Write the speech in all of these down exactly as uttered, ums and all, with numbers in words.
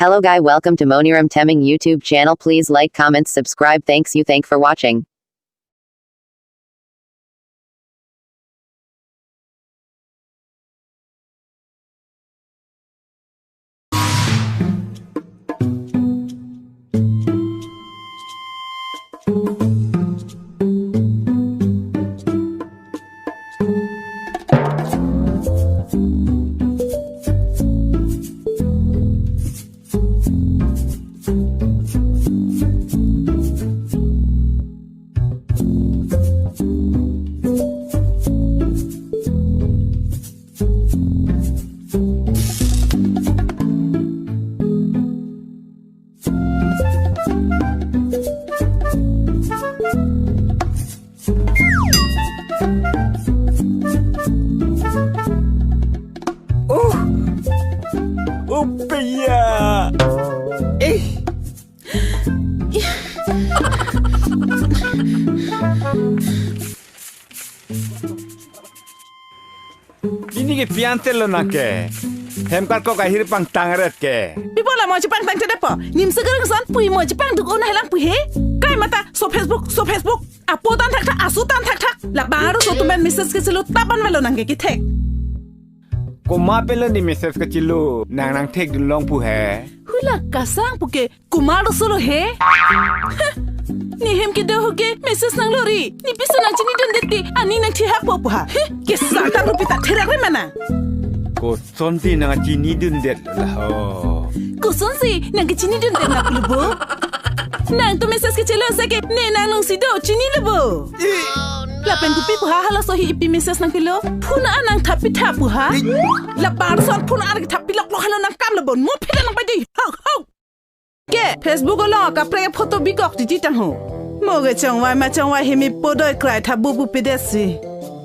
Hello guy, welcome to Moniram Temang YouTube channel. Please like, comment, subscribe. Thanks you, thank for watching. Oh, oh, pia. Eh. Nini ke pian tel lonang ke. Hem karkok ahir pangtang ret ke. Pi pu la mo chepangtang te depo. Nimsi kereng son pui mo chepangduk un helang pui he. Kai mata so Facebook, so Facebook. Apo tan thakthak, asu tan thakthak. La bang arloso atum pen message kechelo ta ban velo nang ke kethek. Komat pen lo ne message kechelo, nang nangthekdun long pu he. Hui la kasang pu ke, komat arloso lo he. Heh. Ne hem kedo ho ke message nanglo ri. Ne pisi nangchinidundet te, aning nangthihak po pu ha. Heh. Kesang ta rupi ta therak re mana. Kosonsi nangchinidundet la ho. Kosonsi nangchinidundet na pulubo. Nangtum message kechelo seke ne nanglongsi do chinilo bo. Lapen kopi pu ha halaso hi ipi message nangpilo. Phone an nangthap pitha pu ha. La bang arloso phone an thap pilok lo halo nangkam lo bo. Mo phila nang pai dei. Ho, ho. Ke, Facebook along kaprek photo bikok titi tang ho. Mo ke chongvai ma chongvai himi podoi krai tha bubu pedesi.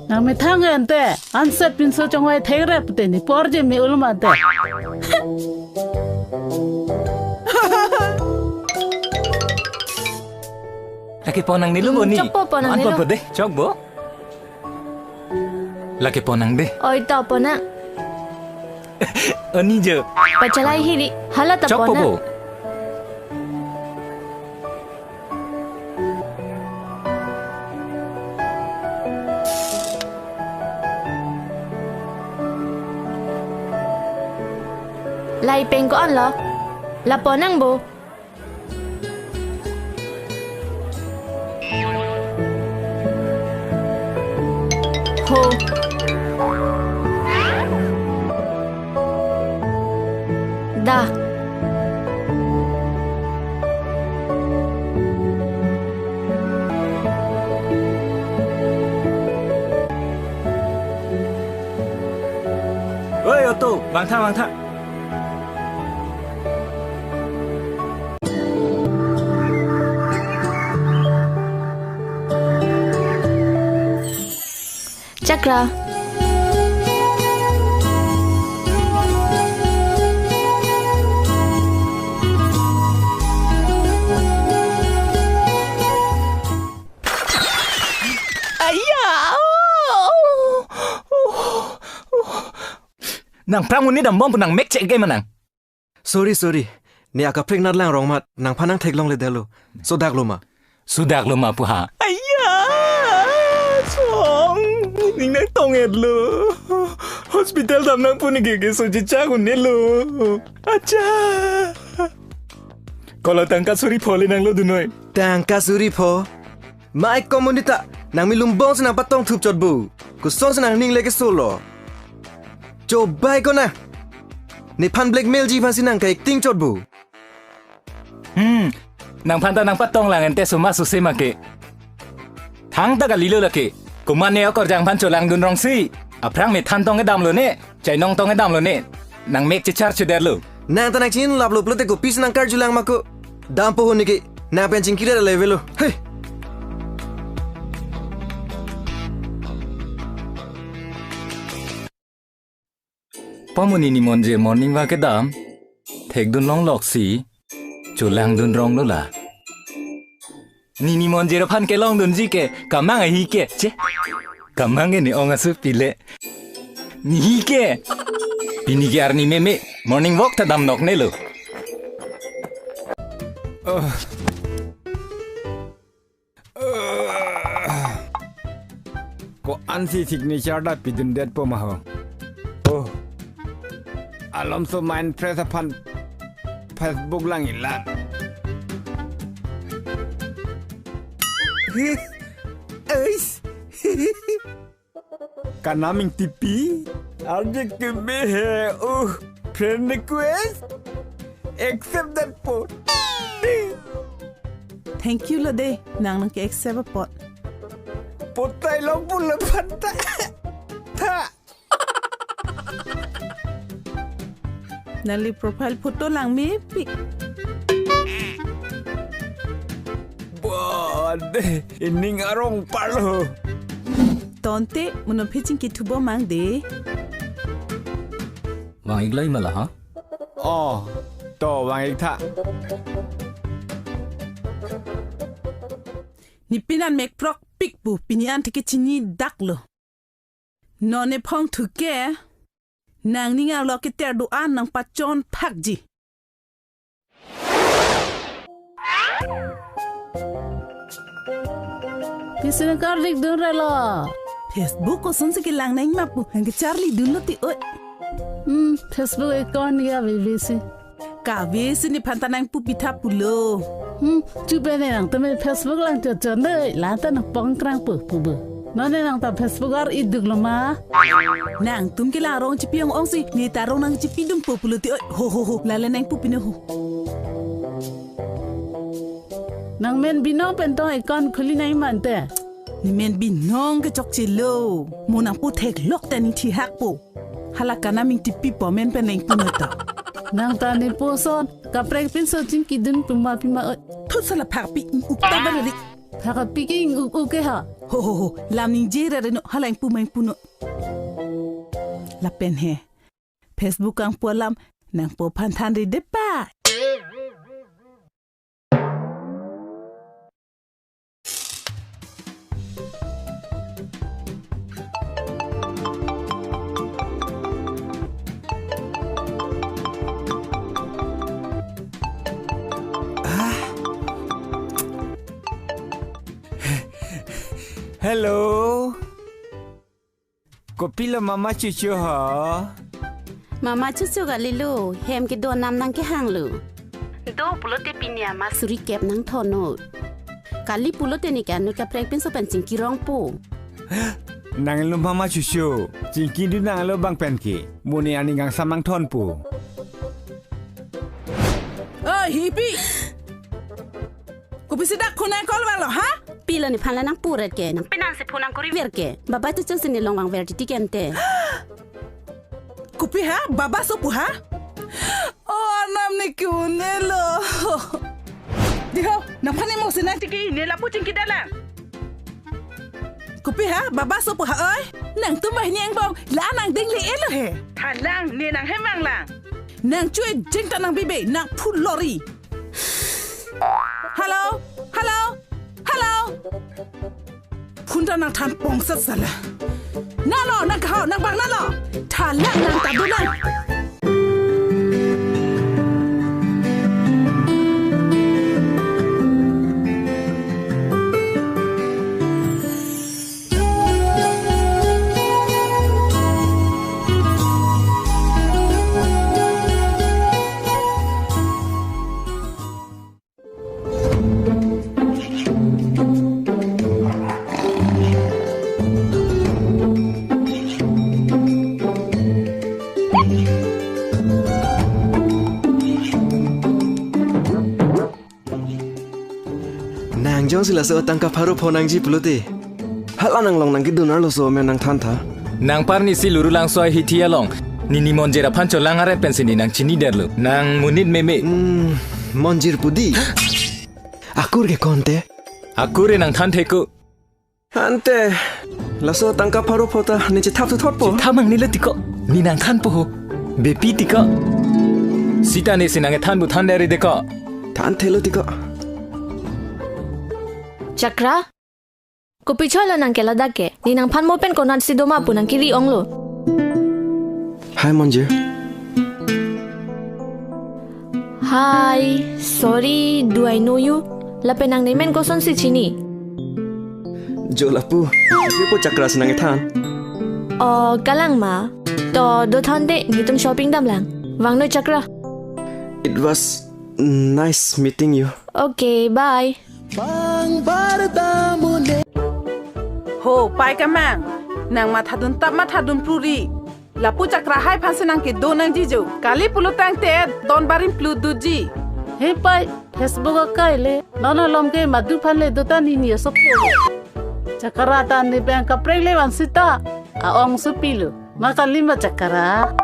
Nang methang ente, anset pinso chongvai thek re pute ne porje me ulma te. Lake ponang ni lo bo ni. Chokpo ponang ni lo. An po de, chokpo. Lake ponang de. Oi to ponang. Ani jo. Pachalai hiri. Hala ta ponang. Chokpo bo. Lai peng ko-an lo. La ponang bo. Ho. Da. Oi, auto, vangtha, vangtha. Chakra. Aya! Nang phrang monit dambom pu nang mek chek ke manang. Sorry, sorry. Ne akaprek nat lang rong mat, nangphan nangtheklongledetlo. Sodak lo ma? Sodak lo ma pu ha? Aya! Song! Ning nangtong-etlo. Hospital dam nang pu ne ke keso chechak un-elo. Acha! Kolo tangka suri pho le nanglo dunoi. Tangka suri pho? Mai komunita, nang milum bong si nangpatong thup chot bu. Kosonsi nangning le keso lo. Chobai kona. Nephan blackmail ji aphansi nang ka-acting chot bu. Hmm, nangphan ta nangpatong lang ente suma suse ma ke. Thangta kalilo lake. Komat ne okorjang aphan cholangdun rongsi. Aphrang methan tong kedam lo ne. Chainong tong kedam lo ne. Nang mek chechar chedetlo. Nang ta nang chin laplo pulote kopisi nang karjulang ma ko. Dampo ho ne ke. Nang pen chingkiri level lo. Hei. Pamuni ni monje morning walk kedam. Thekdun long loksi. Cholangdun ronglo la. Nini monje aphan kelongdunji ke kamang ahi ke che. Kamang ke ne ong asu pile. Nihi ke. Pini ke arni meme morning walk ta damnok ne lo. Ko-ansi signature ta pidundetpo ma ho. Oh. Alomso mind fresh aphan Facebook lang ilan. Ais. Kanam Ingtipi? Arje keme he. Uh, friend request? Accept that po. Thank you lo de. Nang nang ke accept apot. Potai long pulo phanta. Tha. Nangli profile photo lang mepik. Bon, ining arong parlo. Tangte, mono phi chingki thupo mang de. Vang-ik lai mala ha? Oh, to vang-ik tha. Ne pin an mekprok pik pu, pini an theke chini dak lo. Non ephong thuke, nangning arlo keter do-an nangpachon phakji. Pisi nang karlik dun relo. Facebook kosonsi kelang nang ma pu, nang kecharli dunlo ti oi. Hmm, Facebook account ya bebesi. Kave si ne phanta nangpu pitha pulo. Hmm, chupe ne nangtum Facebook lang chot chot dei, la ta nangpong krang pu pu bu. Non ne nang ta Facebook ar iduk lo ma. Nangtum ke la rong chipi ong-ongsi, ne ta rong nang chipi dun po pulo ti oi. Ho ho ho, lale nangpu pino ho. Nang men binong pen tong account khuli nang mante. Ne men binong ke chokche lo. Mo nangpu theklok ta ne thihak po. Hala Kanam Ingtipi po men pen nangpu nota. Nang ta ne poson, kaprek pinso chingki dun puma pima oi. Thut sala phak pi ing-uk ta barari. Phak pi ke ing-uk uk ke ha. Ho ho ho, lam ningje ra reno, hala nangpu ma nangpu no. Lapen he. Facebook kangpu alam, nangpo phan than ri de pa. Ah. Hello. Kopilo mama chuchu ho? Mama chuchu kalilo, hem kedo nam nangkehanglo. Do pulote pini ama suri kep nangthon non. Kali pulote ne ke anut kaprek pinso pen chingki rong po. Nanglo mama chuchu, chingki dun nanglo bang pen ke, mo ne aning kangsam nangthon po. Oh, hipi. Kopisi dak khun nang call vanglo, ha? Pilo nephan la nangpuret ke, nang penang si phone nangkuriver ke. Baba chuchu si ne long vangver titi ke ante. Kopi ha? Baba so pu ha? Oh, anam ne ke-un-elo. Diho, nangphan ne mo si nang chingki ne lapu chingki dalang. Kopi ha? Baba so pu ha oi? Nangtum banghini angbong, la nang ding le-elo he. Thalang, ne nang hem vanglang. Nang chue jeng ta nang bibe, nang phulori. Hello? Hello? Hello? Phone ta nangthan pong sat sala. Nalo, nang kaho, nang bang nalo. Thalang nang ta dunang. Nang jongsi laso tangka pharo pho nangji pulote, hala nang long nang kedun arloso men nangthan tha. Nang parni si Lurulangso ahithi along, ne ne Monjir aphan cholang aret pensi ne nang chiniderlo. Nang monit meme. Hmm, Monjir pu di. Akur ke konte? Akur e nangthan theko. Ante, laso tangka pharo pho ta ne chethap thuthot po. Chethap mang nilo tiko. Ne nangthan po ho. Bepi tiko. Sita ne si nang ethan bu than deri deko. Than thelo tiko. Chakra? Kopi cholo nang ke ladak ke? Ne nangphan mo pen konatsi doma pu nang kiri-onglo. Hi, Monjir. Hi, sorry, do I know you? Lapen nang nemen kosonsi chini? Jo lapu, jo po Chakra si nangkethan. Oh, kalang ma. To, do thante, netum shopping damlang. Vangno Chakra. It was nice meeting you. Okay, bye. Ho, pai kamang. Nang mathadun tap mathadun puri. Lapu Chakra hai aphansi nang kedo nangji jo. Kali pulotangte ton barim plu duji. He pai, Facebook akai le. Non alom ke madu aphan le do ta nini asok po. Chakra ta ne bang kaprek le vang sita. Aong supilo. Ma kali ma Chakra.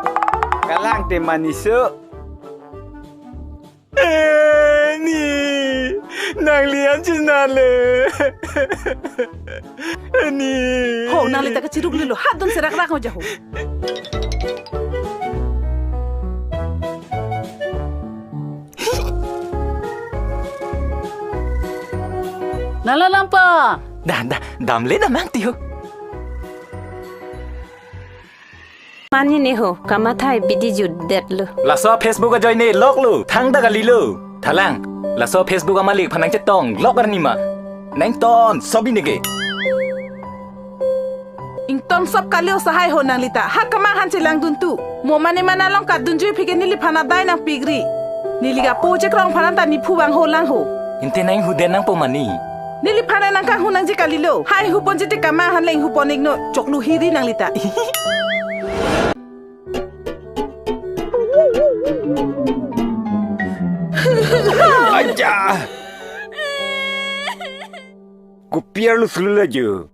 Kalang te maniso. Eh, ni, nangli an chinale. Ni. Ho, nangli ta kachiruk lilo, hadun serak rak ho jaho. Nala lampa. Dah, dah, damle damang tiho. Mani ne ho, kamathai bidi jutdetlo. Laso Facebook ajoine loklo, thangta kalilo. Thalang, laso Facebook amalik aphan nangchetong lok arni ma. Nangton sobi neke. Ington sop kali o sahai ho nanglita. Ha kamang aphan chelang dun tu. Mo mane mana long kadunjui aphi ke neliphan adai nangpikri. Neli kapo chekrong aphan ta nephu vang ho lang ho. Inte nang huden nangpo mani. Neliphan nangkanghu nangji kalilo. Hai hupon jete kamang aphan le inghu pon ikno choklu hiri nanglita. Aja. Kopi arlo sulu laju.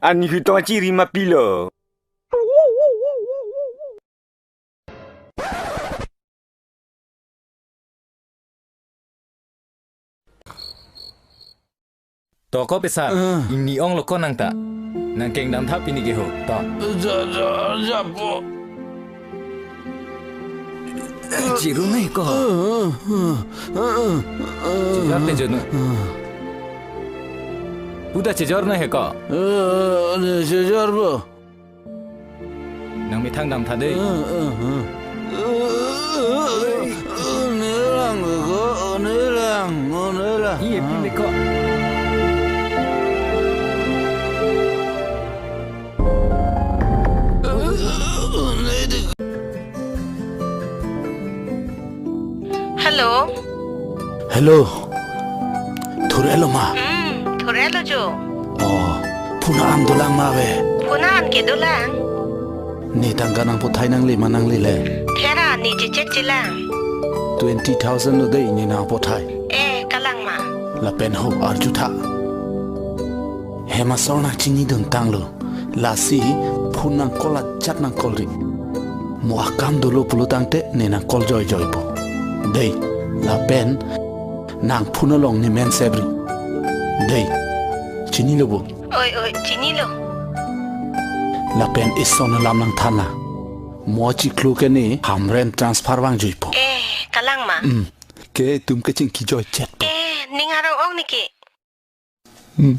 Ani hutong achiri ma pilo. To ko pesar, ah, ingni onglo ko nangta. Nangkengdam thap pini ke ho. To. Ja, ja, ja, po. Chiru nai ko. Chejor te jono. Puta chejor nai he ko. Chejor po. Nang methang dam tha dei. Nelang ko, nelang, nelang. Iya, pinde ko. Hello. Hello. Thurelo ma? Hmm, thurelo jo. Oh, phone an dolang ma ave? Phone an ke dolang. Ne tangka nangpathai nangle ma nanglele? Thera ne chechet chelang. Twenty thousand lo dei ne nangpathai. Eh, kalang ma? Lapen ho arju tha. Hemasor nangchini dun tanglo. Lasi phone nang call ajat nang call ri. Mo akam dolo pulo tangte ne nang call joijoi po. Dei, lapen nang phone along ne men sepri. Dei, chinilo bo? Oi, oi, chinilo. Lapen ison alam nangthan na. Mo chiklo ke ne Hamren transfer vangjoi po. Eh, kalang ma? Hmm. Ke itum kechingki joichet po. Eh, ning arong ong ne ke. Hmm.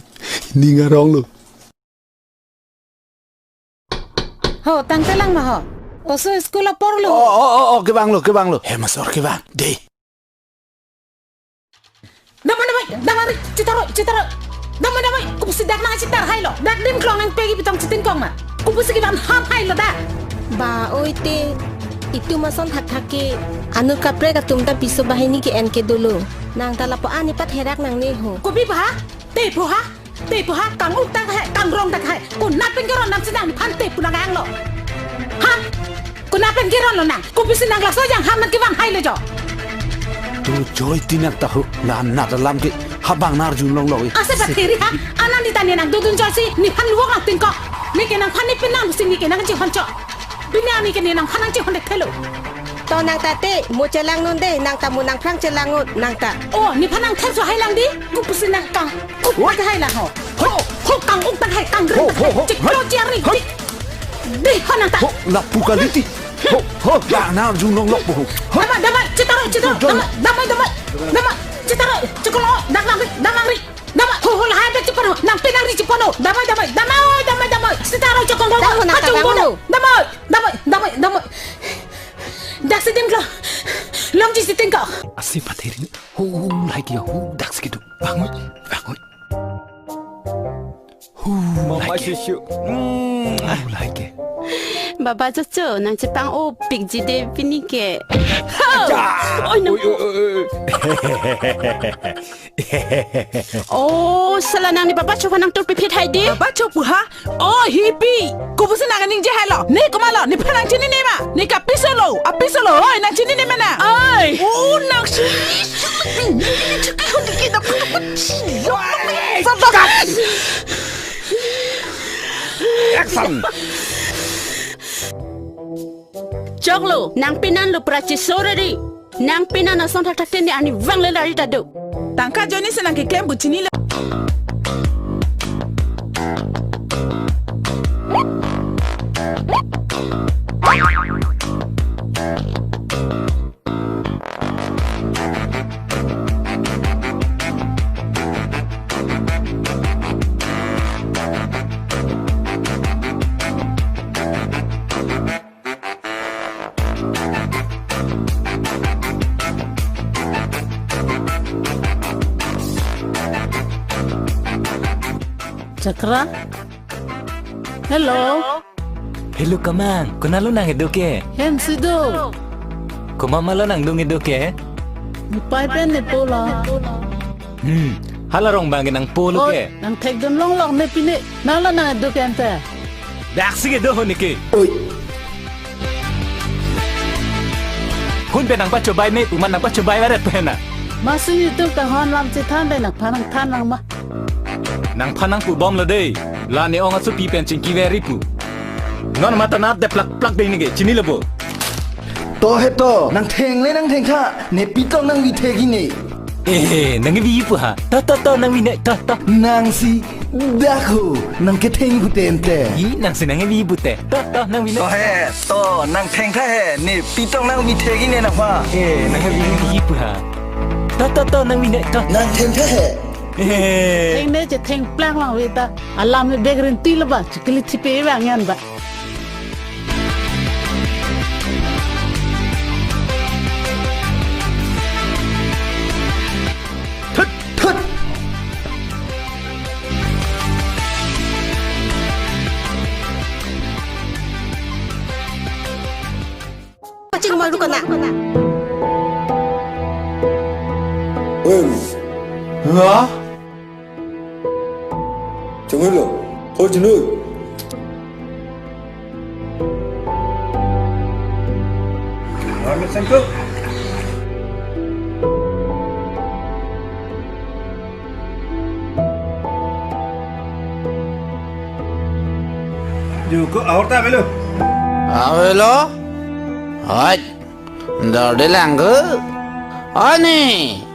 Ning arong lo. Ho, tangtelang ma ho. Oso school apor lo. Oh, oh, oh, oh, kevang lo, kevang lo. Hemasor kevang. Dei. Damai, damai, damai, ri, chitaro, chitaro. Damai, damai, kopusi dak nangchitar hai lo. Dak dim klong nangpegi pitong chitin kong ma. Kopusi kevan ham hai lo dak. Ba, oi te. Itum ason thakthak ke. Anur kaprek atum ta piso banghini ke-en ke dolo. Nang ta lapu-an ne patherak nangne ho. Kopi ba? Tepo ha? Tepo ha? Kang-uk ta hai, kangrong ta hai. Konat pen keron nam si nangphan tepo nang ang lo. Ha? Konat pen keron lo nang. Kopisi nang laso ajang ham nangkevang hai lo jo. Tu joi tinak tahu. La nat alam ke habang nar jun long lo. Ase patheri ha? Anan di tani nang dodun joisi. Nephan luwak nangtingkok. Ne ke nangphan ne penang si ne ke nangchehon cho. Bini ani ke ne nangphan nangchehon dek thelo. To nang ta te, mo chelang non dei, nang ta mo nangphrang chelang non, nang ta. Oh, nephan nang thenso hai lang di, kopusi nang kang-uk ta hai lang ho. Ho, ho, kang-uk ta hai, kang-uk ta hai. Ho, ho, ho. Chiklo chiari, hai. Chik. Dei ho nang ta. Ho, lapu kaliti. Ho, ho, ya na jun long lok po ho. Ho. Damai, damai, chitaro, chitaro, damai, damai, damai. Damai, chitaro, chiklo, damai, damai. Damai, ho, ho, lahai bek chipon ho. Nang penang ri chipon ho. Damai, damai, damai, damai, damai. Sitaro chokong ho. Damai, ho, nang kachung tabang bono. Ho. Damai, damai, damai, damai. Dak si dim klo. Longji si tingkok. Asi patherin. Hu, hu, lahai ke, hu, dak si kedo. Vangoi, vangoi. Hu, mama lahai ke. Shushu. Hmm. Hu, lahai ke. Baba Chocho, nang chepang-opikji de pini ke. Ho! Acha! Oi, nang. Oi, oi, oi, oi. Oh, sala nang ne Baba Cho aphan nangtur piphit hai de. Baba Cho pu ha? Oh, hipi. Kopusi nang ningje hailo. Ne komatlo, nephan nang chinine ma? Ne kapiso lo, apiso lo. Oi, nang chinine ma nang? Oi. Oh, nang si. Action! Choklo, nang penan lo prachi soreri. Nang penan ason thakthak teni ani vang le lari ta do. Tangka ajoine si nang keklem pu chinilo. Chakra? Hello? Hello, kamang. Konatlo nang kedo ke? Hem si do. Komat malo nang dong kedo ke? Nepei pen nepo lo. Hmm, hala rong bang ke nangpo lo ke? Oi, nang thekdun longlok ne pine. Nanglo nang kedo ke ante? Dak si kedo ho ne ke. Oi. Hun pen nangpachobei me, uman nangpachobei varet pen na. Masi YouTube kanghon lam chethan pen nangphan nangthan nang ma. Nangphan nangpu bomlo de. La ne ong asopi pen chingki veri pu. Non mata nat de plak plak de ne ke, chinilo bo. To he to, nang theng le nang thengtha, ne pitong nang vi thek-ik ne. Eh, nang vi pu ha. To, to, to, nang vi ne, to, to. Nang si dak ho, nang ketheng pu te ante. I, nang si nang vi pu te. To, to, nang vi ne. To he, to, nang thengtha he, ne pitong nang vi thek-ik ne nangphan. Eh, nang vi, vi pu ha. To, to, to, nang vi ne, to. Nang thengtha he. Eh. Theng ne chetheng plang lang vi ta. Alam ne bek rinti lo ba, chikili thipe vang yan ba. Thut, thut. Kaching maru kana. Em. Ha? Chungulo, ho chunu. Warna sangko. Juko ahorta avelo. Avelo? Hai. Dorde lang ke? Ani.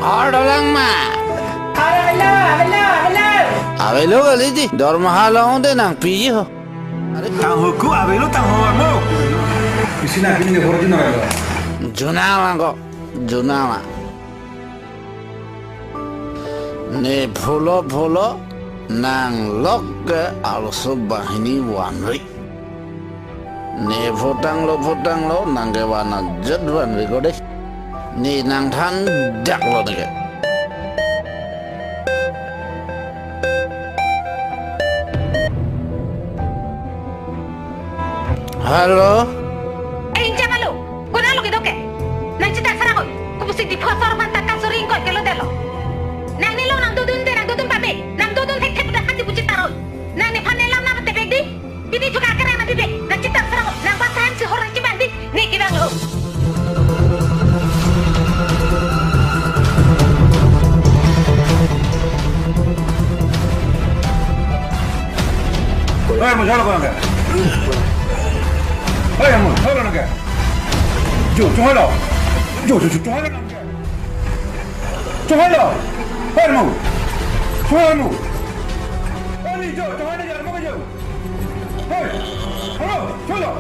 Ardo lang ma. Avelo, avelo, avelo. Avelo kali di. Dormaha long de nangpiji ho. Are tangho ku avelo, tangho amo. Isi na kini ke pura juna avelo. Juna lang ko. Juna lang. Ne phulo phulo nang lok ke arloso banghini vanri. Ne photanglo photanglo nang ke van ajat vanri ko de. Ne nangthan daklo ne ke. Hello? Eh, ingjam alo, konatlo kedo ke? Nang chetak sarang oi, kopusi Diphu asor aphan tangka suri ingkoi kelo detlo. Nang nilo nang dodun de, nang dodun pame, nang dodun thekthek dak hati pu chetak oi. Nang nephan nelam nang tebek di, pini thuka kerang nang tebek, nang chetak sarang oi, nang basa hem si hor nang cheban di, ne kevanglo. Oi, mo jalo ko nang ke. Oi, mo jalo nang ke. Jo, jo halo. Jo, jo, jo, jo halo nang ke. Jo halo. Oi, mo. Jo halo. Oi, jo, jo halo, jo, mo jo. Oi. Halo, jo halo.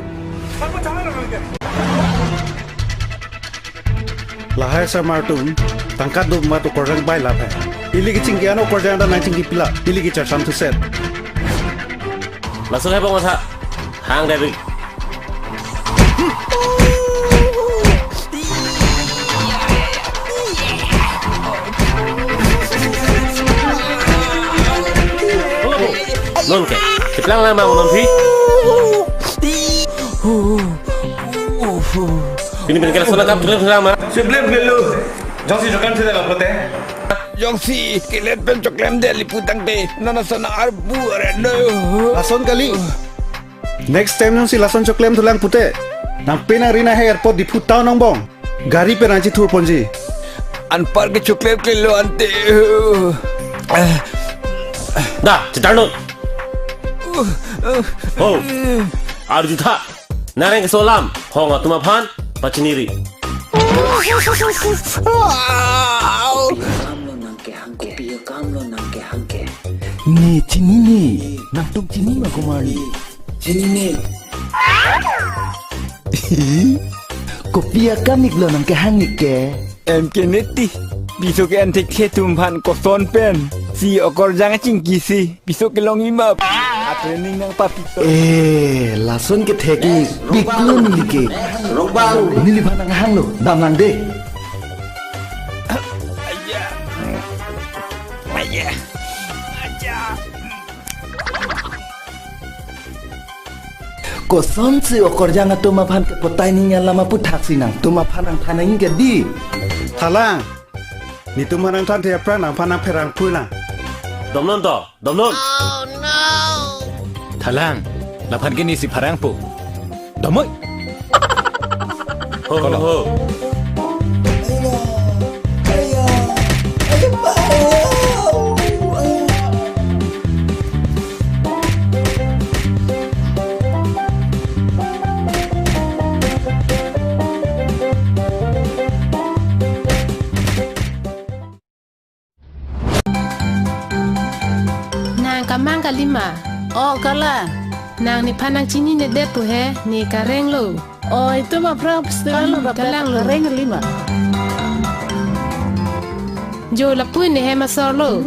Apa jo halo nang ke? Lahai asomar atum, tangka dum mat ukorjang bai lap hai. Ili kechingki ano ukorjang ta nang chingki pila, ili kecharsam thuset. Langsung hai pangwasa, hang dari. Lason ke. Keplang lang ma unam phi. Pini pini ke lason akam tulen tulang ma. Choklem kelo. Jongsi choklem thela lapote. Jongsi kelet pen choklem de lapu tangte. Nana sana arbu areno. Lason kali. Next time nangsi lason choklem thulang pute, nang pena rina he airport Diphu town angbong. Gari pen nangchithur ponji. Anpar ke choklem kelo ante. Da, chetar non. Ho. Arjutha. Nareng keso alam. Hong atum aphan pachiniri. Kopi akam lo nang kehang ke? Kopi akam lo nang kehang ke? Ne chinine, nangtum chini ma komarli? Chinine. Kopi akam ik lo nang kehang ik ke? Em ke neti, piso ke anthek the atum aphan koson pen si okorjang achingki si piso kelongji ma? A training nangpapi to. Eh, lason kethek ik, pik lo neli ke. Rongbang. Neliphan nanghang lo, dam lang de. Aya. Aya. Aya. Kosonsi okorjang atum aphan kepotai ningje alam aputhaksi nangtum aphan nangthan nangji ke di. Thalang. Netum aphan nangthanthe aphrang nangphan nangpherangphu lang. Dom non to, dom non. Thalang, laphan ke nesi pherangpo. Dom oi. Ho, ho, ho. Nang kamang kalima. O kalang. Nang nephan nangchininedet pu he, ne kareng lo. O itum aphrang festival lo, kalang lo. Kareng lima. Jo lapu ne hem asor lo.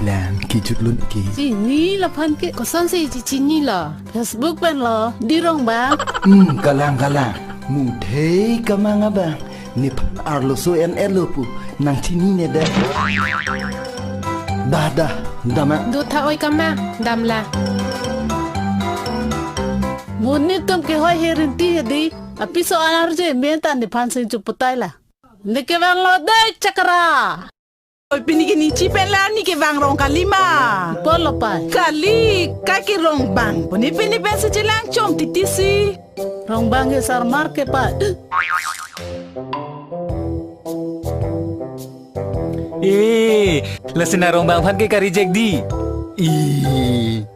Lang kijut lun ke. Chini laphan ke. Kosonsi chechini lo? Facebook pen lo, di Rongbang. Hmm, kalang kalang. Mudhei kamang abang. Nephan arloso en-et lo pu. Nangchininedet. Dah, dah, dam ma. Dotha oi kamang, dam lang. Monit atum kehoi he rinti he di. Apiso an arje menta nephan sing chuputai la. Ne kevang lo dei chakra. Oi, pini ke ne chi pen la ne kevang rong kalima. Polo pai. Kali, kai ke Rongbang. Pini pini pen si chelang chom titi si. Rongbang ke sarmar ke pai. Eh, lasi nang Rongbang aphan ke ka-reject di. Ih.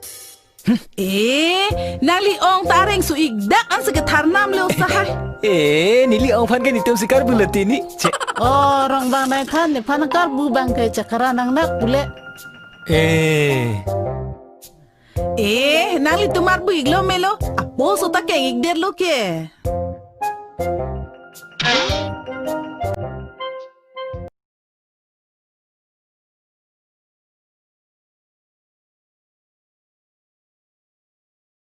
Eh, nangli ong ta areng su ik dak an si ketharnam lo sahai. Eh, neli ong aphan ke netum si karbu lo tini. Che. Oh, Rongbang nangthan nephan karbu abang ke chakra nangnak pule. Eh. Eh, nanglitum arbu ik lo melo. Apo so ta ke ik det lo ke.